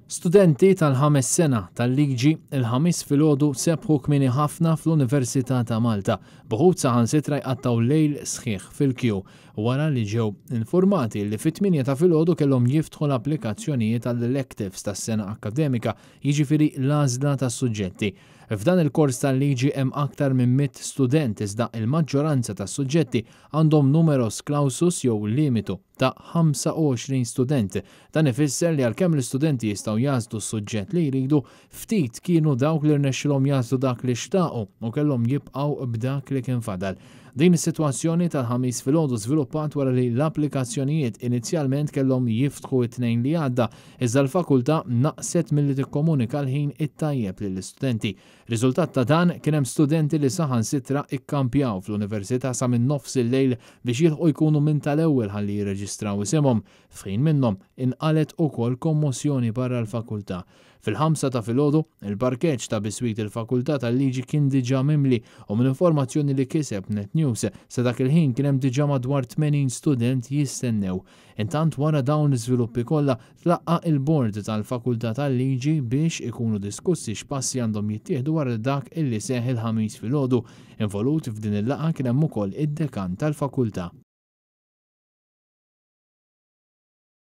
Studenti tal-ħames sena tal-liġi il-Ħamis filgħodu sebħu kmieni ħafna fl-Università ta' Malta, b'uħud saħansitra jqattgħu lejl sħiħ fil-kju wara li ġew infurmati li fit-8 ta' filgħodu kellhom jiftħu l-applikazzjonijiet għall-electives tas-sena akkademika, jiġifieri l-għażla tas-suġġetti. F'dan il-kors tal-liġi hemm aktar minn 100 student, iżda il-maġġoranza tas-suġġetti għandhom numerus clausus jew limitu ta' 25 student. Dan ifisser li għalkemm l-istudenti jistgħu jagħżlu s-suġġett li jridu, ftit kienu dawk li rnexxilhom jagħżlu dak li xtaqu u kellhom jibqgħu b'dak li kien fadal. Din is-sitwazzjoni tal-Ħamis filgħodu żviluppat wara li l-applikazzjonijiet inizjalment kellhom jiftħu it-Tnejn li għadda, iżda l-fakultà naqset milli tikkomunika l-ħin it-tajjeb lill-istudenti. Riżultat ta' dan, kien hemm studenti li saħansitra ikkampjaw fl-università sa minn nofs il-lejl biex jilħqu jkunu minn tal-ewwel ħalli jirreġistraw isimhom. F'ħin minnhom inqalet ukoll kommossjoni barra l-fakultà. Fil-5 ta' filgħodu, il-parkeġġ ta' biswit il-Fakultà tal-Liġi kien diġà mimli u minn informazzjoni li kiseb Net News, sa dak il-ħin kien hemm diġà madwar 80 student jistennew. Intant, wara dawn l-iżviluppi kollha, tlaqqa' il-bord tal-Fakultà tal-Liġi biex ikunu diskussi x'passi għandhom jittieħdu wara dak illi seħħ il-Ħamis filgħodu. Involut f'din il-laqgħa kien hemm ukoll id-dekan tal-fakultà.